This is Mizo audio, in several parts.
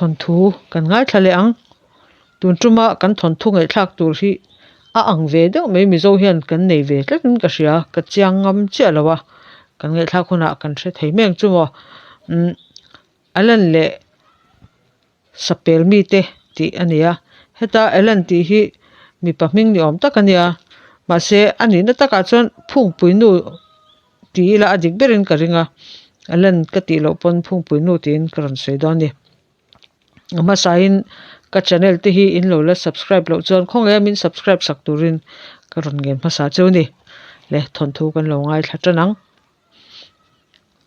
Thawnthu kan ngaithla leh ang. Tun tuma kan thawnthu ngaihthlak tur hi a ang ve deuh mai Mizo hian kan nei ve tlatin ka hria ka chiang ngam chiah lo a kan ngaihthlak hunah kan hre thei mek chu maw umm Alan leh Sapel mite tih a ni a heta Alan tih hi mipa hming ni awm tak a nia mahse a nihna takah chuan phungpui nu tih ila a dik berin ka ring a Alan ka tih loh pawn phungpui nu tiin ka rawn sawi dawn a ni. A hmasain ka channel te hi in lo la subscribe loh chuan khawngaih a min subscribe sak turin ka rawn ngen hmasa cheu a ni. Le thawnthu kan lo ngaithla tan ang.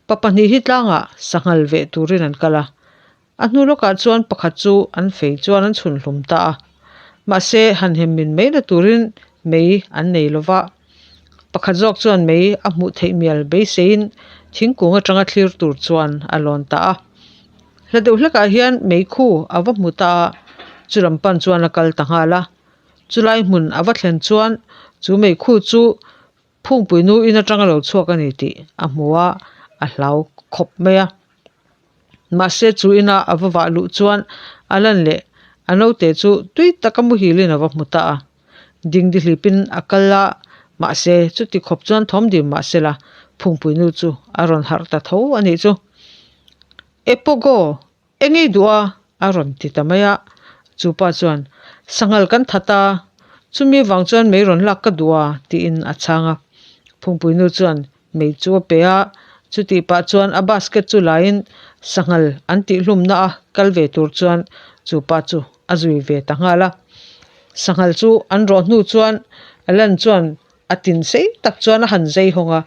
Pa pahnih hi tlangah sanghal veh turin an kal a, a hnu lawkah chuan pakhat chu an fei chuan an chhun hlum ta a. Mahse han hem min mai na turin mei an nei lo va. Pakhat zawk chuan mei a hmuh theih mial beiseiin thingkung atanga thlir tur chuan a lawn ta a. Hla deuh hlekah hian meikhu a va hmu ta a, chu lam pan chuan a kal ta nghal a. Chulai hmun a va thlen chuan chu meikhu chu phungpui nu in atanga lo chhuak a ni tih a hmu a, a hlau khawp mai a. Mahse chu ina a va vah luh chuan a lan leh a naute chu tui taka muhilin a va hmu ta a. Dingdihlipin a kal a, mahse chuti khawp chuan thawm dim mahse la phungpui nu chu a rawn harh ta tho a nih chu. Epogo, eng ei duh a? a rawn ti ta mai a. Chu pa chuan, Sanghal kan that a, chumi vang chuan mei rawn lak ka duh a, tiin a chhang a. Phungpui nu chuan mei chu a pe a, chutih pah chuan a basket chu laiin sanghal an tihhlumna a kal ve tur chuan chu pa chu a zui ve ta nghal a. Sanghal chu an rawh hnu chuan Alan chuan a tin sei tak chuan a han zai hawng a,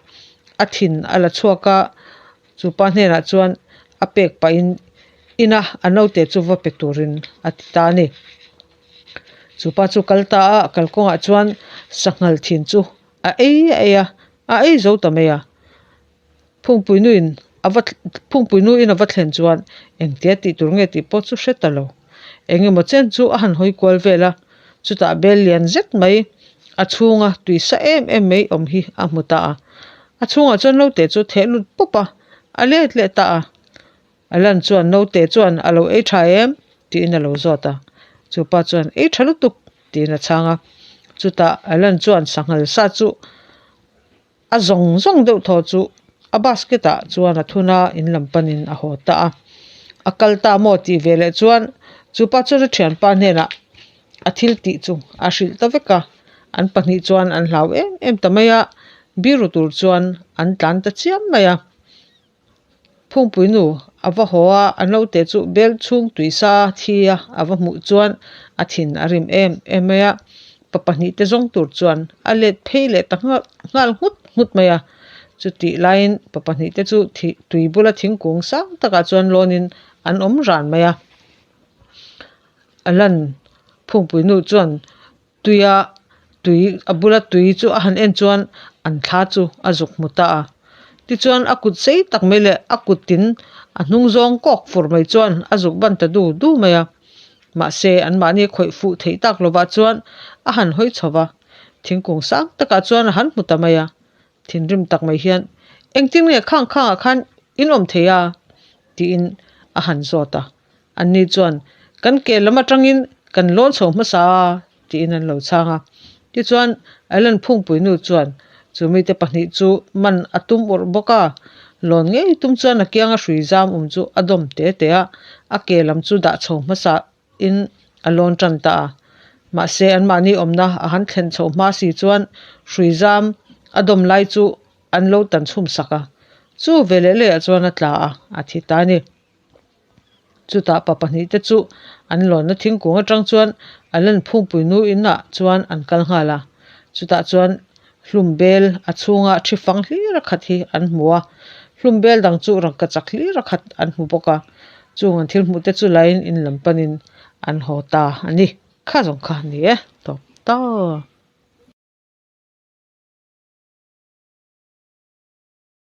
a thin a la chhuak a, chu pa hnenah chuan a pek pahin ina a naute chu va pe turin a ti ta a ni. Chu pa chu kal ta a, kalkawngah chuan sanghal thin chu a ei a ei a, a ei zo ta mai a. Phungpui nu in a va phungpui nu in a va thlen chuan engtia tih tur nge tih pawh chu hre ta lo. Eng emaw chen chu a han hawi kual vel a, chutah bel lian zet mai a chhunga tui sa em em mai awm hi a hmu ta a. A chhungah chuan naute chu theh lut pawp a, a let leh ta a. A lan chuan naute chuan a lo ei tha em? tiin a lo zawt a. Chupa chuan ei tha lutuk tiin a chhang a. Chutah a lan chuan sanghal sa chu a zawng zawng deuh thaw chu a basket ah chuan a thun a in lam panin a haw ta a. A kal ta maw tih ve leh chuan chupa chuan a thianpa hnenah a thil tih chu a hrilh ta vek a. An pahnih chuan an hlau em em ta mai a, biru tur chuan an tlan ta chiam mai a. Phungpui nu a va haw a, a naute chu bel chhung tui sa thi a a va hmuh chuan a thin a rim em em mai a, pa pahnih te zawng tur chuan a let phei leh ta nghal nghal nghut nghut mai a. Chutih laiin pa pahnih te chu thih tui bula thingkung sang takah chuan lawnin an awm ran mai a. A lan phungpui nu chuan Tuia tui a bula tui chu a han en chuan an thla chu a zuk hmu ta a. Tichuan a kut sei tak mai leh a kutin a hnung zawng kawk fur mai chuan a zuk ban ta du du mai a. Mahse anmahni khawih fuh theih tak lovah chuan a han hawi chho va, thingkung sang takah chuan a han hmu ta mai a. Thinrim tak mai hian, Engtin nge khang khangah khan in awm thei a? tiin a han zawt a. Anni chuan, Kan ke lam atangin kan lawn chho hmasa a, tiin an lo chhang a. Tichuan, Ellen Phungpui nu chuan chu mite pahnih chu man a tum urh bawk a. Lawn ngei tum chuan a kianga hrui zam awm chu a dawm te te a, a ke lam chu dah chho hmasa in a lawn tan ta a. Mahse, anmahni awmna a han thlen chho hma si chuan hrui zam a dawm lai chu an lo tan chhum sak a. Chu veleh lehah chuan a tla a, a thi ta a ni. Chutah pa pahnih te chu an lawnna thingkung atang chuan a lan phungpui nu inah chuan an kal nghal a, chutah chuan hlum bel a chhunga thi fang hlir a khat hi an hmu a, hlum bel dang chu rangka chak hlir a khat an hmu bawk a, chung an thil hmuh te chu laiin in lam panin an haw ta a ni. Kha zawng kha a ni e tawp ta.